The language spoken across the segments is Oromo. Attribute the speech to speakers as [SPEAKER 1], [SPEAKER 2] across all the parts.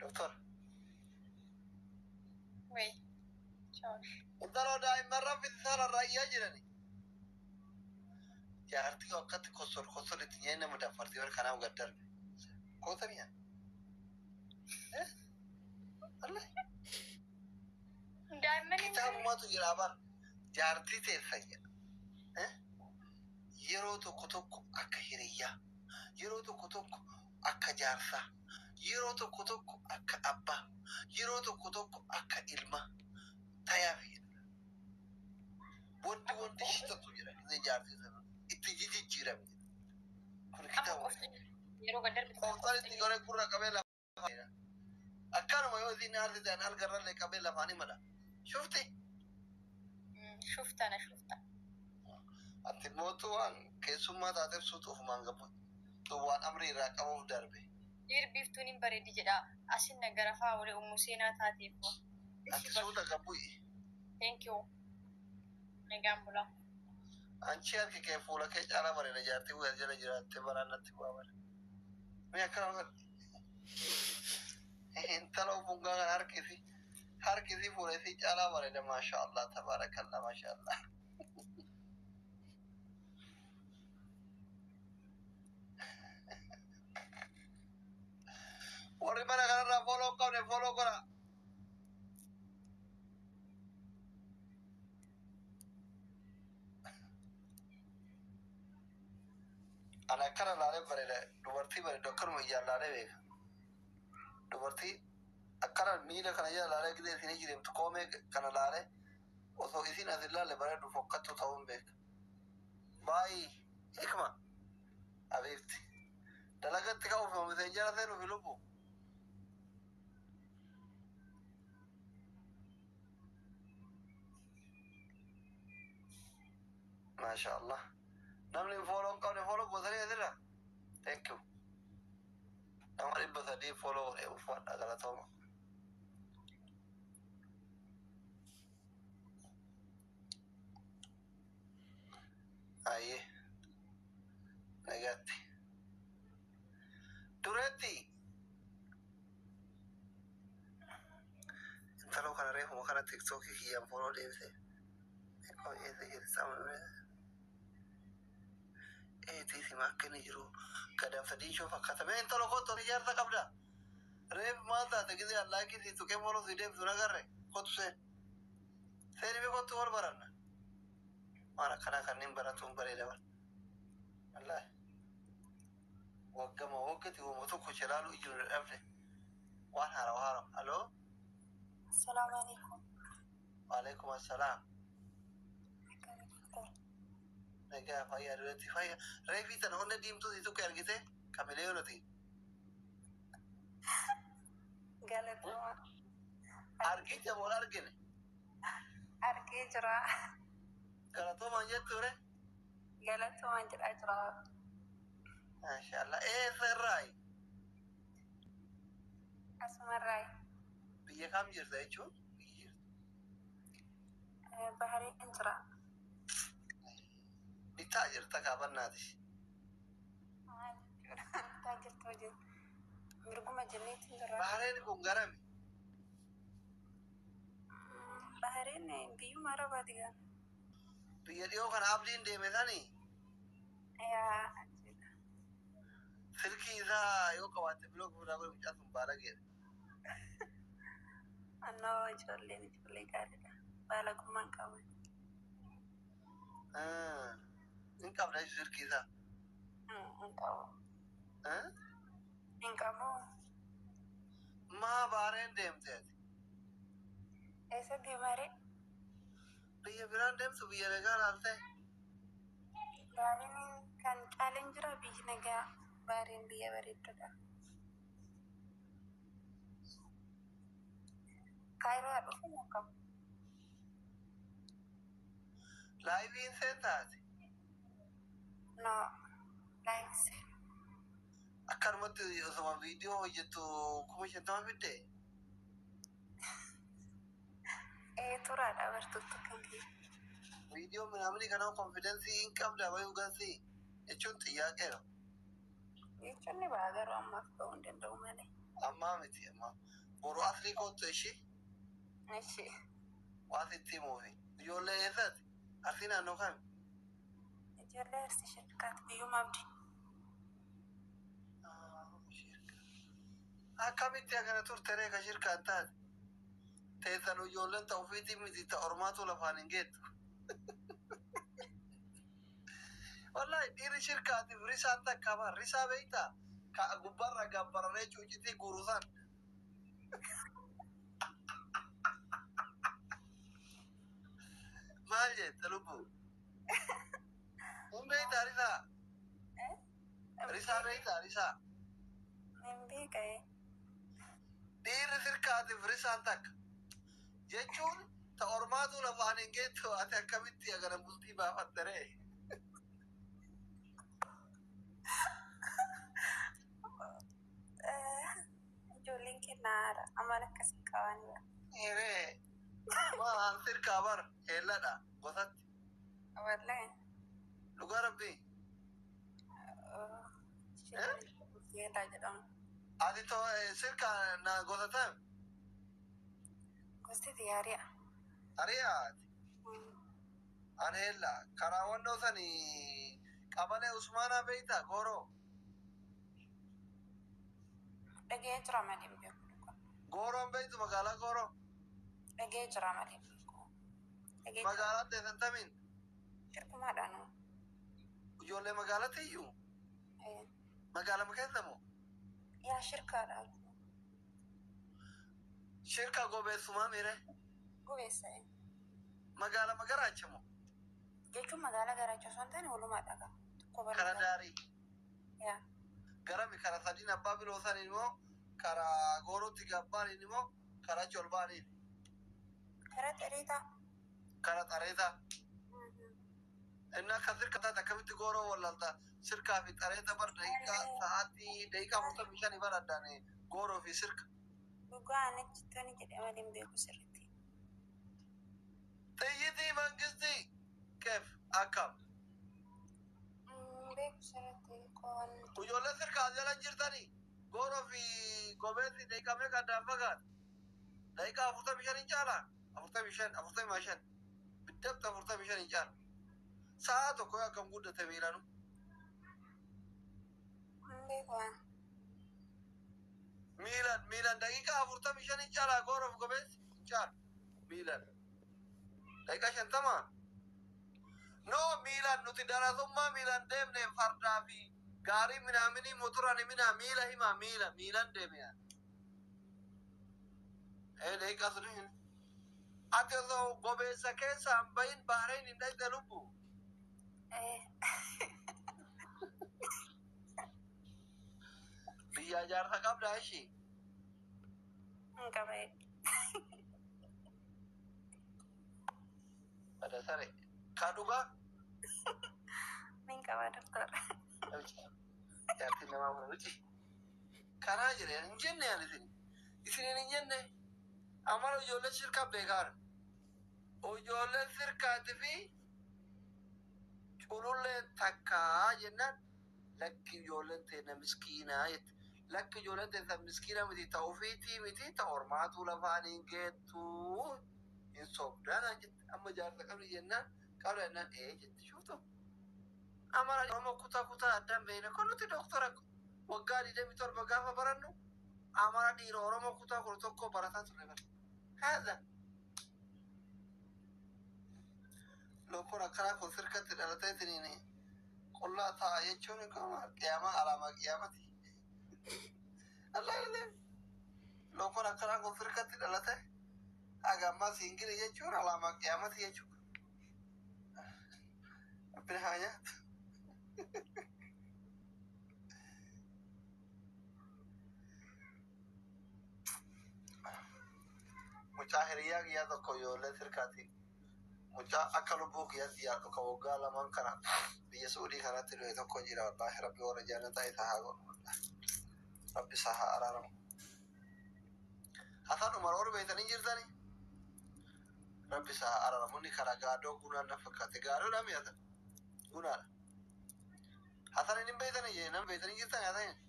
[SPEAKER 1] Doktor.
[SPEAKER 2] Wey. Ciao.
[SPEAKER 1] Intaloo daa'imman rabbi isaan irraa iyyaa jirani. Jaartii akkatti kosol kosol itti nyaanni nama daffartii bara kanaaf gad darbe. Koota mi'a.
[SPEAKER 2] Daa'imman hin
[SPEAKER 1] Kitaabumatu jira bar. Jaartii teessan jedha. Yeroo tokko tokko akka hiriyyaa, yeroo tokko tokko akka jaarsaa, yeroo tokko tokko akka abbaa, yeroo tokko tokko akka ilmaa tayaaf jedha. Wanti wanti shitatu jedha gisee jaartii sana itti jijjiirame jedha. Kun
[SPEAKER 2] amma
[SPEAKER 1] kitaaba.
[SPEAKER 2] qofti yeroo gad darbitu kana
[SPEAKER 1] Qooftaan itti
[SPEAKER 2] qofti
[SPEAKER 1] goree gurra qabee lafa. Akkanuma yoo isin aarti ta'an algarrallee qabee lafaan himala. Shufti.
[SPEAKER 2] Shufta na shufta.
[SPEAKER 1] Ati mootu waan keessummaa taateef suutu ofumaan gabu. Waan amri irraa qabuuf darbe.
[SPEAKER 2] Dhiir biiftuun hin bareedi jedha. Asin na garafaa wale ummu seenaa taateef.
[SPEAKER 1] Ati suuta gabu'i.
[SPEAKER 2] Thank you. Nagaan bulaa.
[SPEAKER 1] Anchi harki kee fuula kee caalaa bareeda jaartii guyyaa jala jiraattee baraan natti bu'aa bare. Mee akkana intala ofungaa kan harkisi harkisi fuula isii caalaa bareeda, maasha Allah, tabaarakallah, maasha Allah. Warri mana kanarraa follow hin qabne follow godha. Ana akkana laalee bareeda, dubartii bareedu akkanuma ijaan laalee beeka. Dubartii akkana miila kana jala laalee gisee isin iji deemtu koomee kana laalee osoo isin as hin laalle bareedu fokkattu ta'uu hin beeka. Baay'ee hikma abiibti. Dalagatti ka'uuf miseen jala seenuuf lubbu. Maasha Allah. Namni follow hin qabne follow gootanii asirra. Thank you. Nama 300 follow godhee uffadha, galatooma. Ayyee. Nagaatti. Dureetti. Intaloo kana reefuma kana TikTokii kiyyaan follow deebise. Eessa jirti sama Eetii sima akka inni jiru gadamsa diishoo fakkaata. Mee intalo kottu, ijaarsa qabda. Reef maal taate gisee allaakii si tuqee follow si deebisu nagarre, kottu seen. Seeni mee, kottu wal baranna. Waan akkanaa kanneen baratuun bareeda bara. Wallaahi. Waggama waggati uuma tokko jalaalu ijju dhabde. Waan haarawa haarawa. Aloo.
[SPEAKER 3] Assalamu alaikum.
[SPEAKER 1] Waalaikum assalaam.
[SPEAKER 3] Akkami doctor?
[SPEAKER 1] Nagaa, fayyaa duratti fayyaa. Reefii tana hunda diimtuu si tuqe argite kamilee yoonati.
[SPEAKER 3] Galatoomaa.
[SPEAKER 1] Argite moo argine?
[SPEAKER 3] Argee jira.
[SPEAKER 1] Galatoomaan jettu re.
[SPEAKER 3] Galatoomaan jedhaa jira.
[SPEAKER 1] Maashaallah. Eessa irraayi?
[SPEAKER 3] Asumarraayi.
[SPEAKER 1] Biyya kam jirta jechuun? Biyya jirtu.
[SPEAKER 3] Bahareen jira.
[SPEAKER 1] Bitaa jirta kaabannaati.
[SPEAKER 3] Maal jechuudha? Bitaa jirtu hojii. Mirguma jenneetiin jira.
[SPEAKER 1] Bahareen kun garami?
[SPEAKER 3] Bahareen biyyuma Arabaati gaa.
[SPEAKER 1] Biyya dhiyoo kana abdiin deeme sanii
[SPEAKER 3] Yaa, achidha.
[SPEAKER 1] Silkii isaa yoo qabaatte block ofirraa godhi, mucaa sun baalageedha.
[SPEAKER 3] Annoo ijoolleen ijoollee gaariidha. Baalagummaan qaban.
[SPEAKER 1] Hin qabda jechuun silkii isaa.
[SPEAKER 3] Hin qabu. Hin qabu.
[SPEAKER 1] Maa baareen deemte ati?
[SPEAKER 3] Eessa deemaree?
[SPEAKER 1] Biyya biraan deemtu, biyya nagaa laaltee?
[SPEAKER 3] Baareen kan caaleen jira, biyyi nagaa, baareen biyya bareedduudha. Kaayiroo haa dhufu moo kam?
[SPEAKER 1] Liveiin seentaati.
[SPEAKER 3] No. Live seen.
[SPEAKER 1] Akkanumatti osoma viidiyoo hojjettu 50,000 fidde?
[SPEAKER 3] Ee, turaadha bartuutu kan kiyya.
[SPEAKER 1] Viidiyoo minaamini kana confidence hin qabda bayuu gasii jechuun xiyyaaqeera.
[SPEAKER 3] Jechuun ni ba'a, garuu ammaaf ba'uu hin danda'u malee.
[SPEAKER 1] Ammaa miti ammaa. Boru asrii kootu ishii
[SPEAKER 3] Ishi.
[SPEAKER 1] waan sitti himuufi. Ijoollee eessaati? Arsii naannoo kami?
[SPEAKER 3] Ijoollee Arsii shirkaati biyyuma abdi.
[SPEAKER 1] Akkamitti akkana turte ree ka shirkaan taate? Teessan ijoolleen ta ofiitii miti ta ormaatu lafaan hin geettu. Wallahi dhiirri shirkaatiif risaan takka bara risaa beektaa? Ka gubbaarra gabbararee cuucitii guuru san. Maal jette lubbu? Hin beektaa risaa? Risaa beektaa risaa?
[SPEAKER 3] Hin beeka.
[SPEAKER 1] Dhiirri sirkaatiif risaan takka. Jechuun ta ormaatu lafaan hin geettu ati akkamitti agana bultii baafatte ree?
[SPEAKER 3] Ijoolleen kennaadha. Amala akkasii qabanidha.
[SPEAKER 1] Eeree maal sirkaa bar heelladha gosatti.
[SPEAKER 3] Wallahi.
[SPEAKER 1] Dhugaa rabbii.
[SPEAKER 3] Sheelaa jedhamu.
[SPEAKER 1] Ati to sirkaa na gosa tam?
[SPEAKER 3] Gosti xiyyaari'a.
[SPEAKER 1] Ariyaati. An heella karaa wannoo sani qabalee Usmaanaa beektaa gooroo.
[SPEAKER 3] Dhagee jira malee hin beeku dhugaa.
[SPEAKER 1] Gooroon beektu magaalaa gooroo.
[SPEAKER 3] Dhagee jira malee hin beeku. Dhagee jira.
[SPEAKER 1] Magaalaa teessan tamiin
[SPEAKER 3] Shirkumaadhaan.
[SPEAKER 1] ijoollee magaalatti iyyuu magaalama keessa moo?
[SPEAKER 3] Yaa shirkaadha.
[SPEAKER 1] Shirka gobeessumaa miire
[SPEAKER 3] Gobeessa.
[SPEAKER 1] magaalama garaacha moo?
[SPEAKER 3] Jechuun magaalaa garaacha osoo hin taane walumaa dhaga. Tokko
[SPEAKER 1] Kara
[SPEAKER 3] barbaada.
[SPEAKER 1] daarii.
[SPEAKER 3] Yaa.
[SPEAKER 1] Garami kara sadiin abbaa biloo saniin immoo karaa goorootti gabbaaniin immoo karaa colbaaniin
[SPEAKER 3] Karaa xiriitaa.
[SPEAKER 1] karaa xareetaa. Inni akka sirka taate akkamitti gooroo wallaalta sirkaa fi xareeta bar daqiiqaa sa'aatii daqiiqaa 45 bar addaan gooroo fi sirka.
[SPEAKER 3] Dhugaa achi toni jedhee malee hin beeku sirriitti.
[SPEAKER 1] Xiyyitii mangistii keef akkam.
[SPEAKER 3] Hin beeku sirriitti qoon.
[SPEAKER 1] Ijoolleen sirkaa jala jirtanii gooroo fi gobeessi daqiiqaa meeqa addaan fagaata? Daqiiqaa 45 hin caalaa? 45, 45. Biddabta 45 hin caala. Sa'a tokko yoo akkam guddate miilanu.
[SPEAKER 3] Hin beeku waan.
[SPEAKER 1] Miilan daqiiqaa 45 hin caalaa gooroo fi gobeessi hin caalu. Miilan. Daqiiqaa 50. No miilan nuti darasummaa miilan deemne fardaa fi gaarii minaaminii motoraan minaa miila himaa miila miilan deeme. Ee daqiiqaa sun hin. Ati osoo gobeessa keessaa hin bahin Bahrein hin dhaqxe lubbu. Biyya ijaarsa qabdaa ishii.
[SPEAKER 3] Hin qaba.
[SPEAKER 1] Bada sare. Ka dhugaa.
[SPEAKER 3] Min qaba doktor.
[SPEAKER 1] Jaartiin namaa kun nuti. Karaa jedhee hin jenne ani isin. Isiniin hin jenne. Amala ijoollee sirkaa beekaara. Ijoolleen sirkaatii fi cululleen takkaa jennaan lakki ijoolleen teenya miskiinaa jette. Lakki ijoolleen teenya miskiina miti ta ofiitii miti ta ormaatu lafaan hin geettuu hin sobdaanaan jette. Amma jaarsa qabdi jennaan qabda jennaan ee jette shuutu. Amala Oromoo kutaa kutaa addaan beekna kun nuti doktora waggaa 27 gaafa barannu amala dhiira Oromoo kutaa 11 barataa turre bara. Haadha. Lokkoon akkanaa kun sirkatti dhalatee isiniin qullaa ta'a jechuun qiyaamaa alaamaa qiyaamati. Allah illee lokkoon akkanaa kun sirkatti dhalate haga ammaa siingili jechuun alaamaa qiyaamati jechuudha. Rabbin haa nyaatu. Mucaa hiriyaa guyyaa tokko ijoollee sirkaati. Mucaa akka lubbuu kiyyaatti yaaddu kan waggaa lamaan kana biyya Suudii kanatti du'e tokko jira wallaahi rabbi warra jannataa isa haa godhu wallaahi. Rabbi isa haa araaramu. Hasan Umar warri beektanii jirtanii? Rabbi isa haa araaramu. Inni karaa gaadoo gunaan na fakkaate. Gaadoodha mi Hasan? Gunaadha. Hasan inni beektanii jee nama beektanii jirtanii Hasan?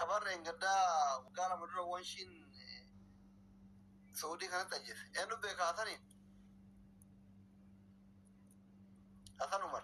[SPEAKER 1] Kabarreen gaddaa waggaa 2 dura wanshiin Saudii kanatti ajjeese. Eenyu beeka Hasaniin? Hasan Umar.